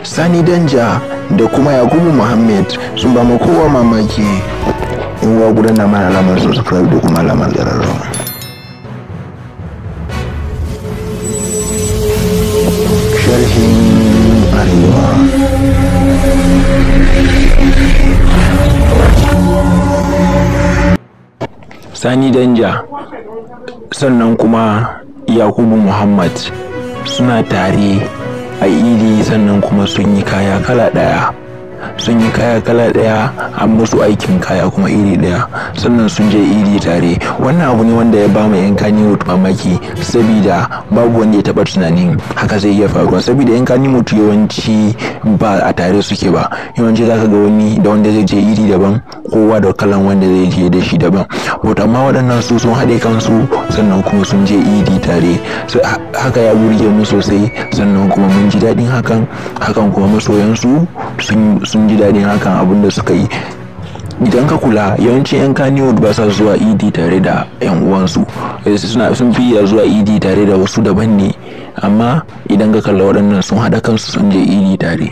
Sani Danja da kuma Yakubu Muhammad sun ba mu kowa mamaki. In wa gudanar mana alamar subscribe da kuma alamar ƙararrawa. Sharhin Arewa. Sani Danja sannan kuma Yakubu Muhammad suna tare a Idi, sannan kuma sun yi kaya kala ɗaya. Sun yi kaya kala ɗaya, an musu aikin kaya kuma iri ɗaya, sannan sun je Idi tare. Wannan abu ne wanda ya bamu 'yan Kannywood mamaki, sabida babu wanda ya taɓa tunanin haka zai iya faruwa, sabida 'yan Kannywood yawanci ba a tare suke ba. Yawanci zaka ga wani da wanda zai je Idi daban, kowa da kalan wanda zai je da shi daban. But amma waɗannan su sun haɗe kansu, sannan kuma sun je Idi tare. Haka ya burge mu sosai, sannan kuma mun ji daɗin hakan. Hakan kuma masoyansu sun ji daɗin hakan abin da suka yi. Idan ka kula, yawancin 'yan Kannywood ba sa zuwa Idi tare da 'yan uwansu, sun fi zuwa Idi tare da wasu daban ne. Amma idan ka kalla, waɗannan sun haɗa kansu sun je Idi tare.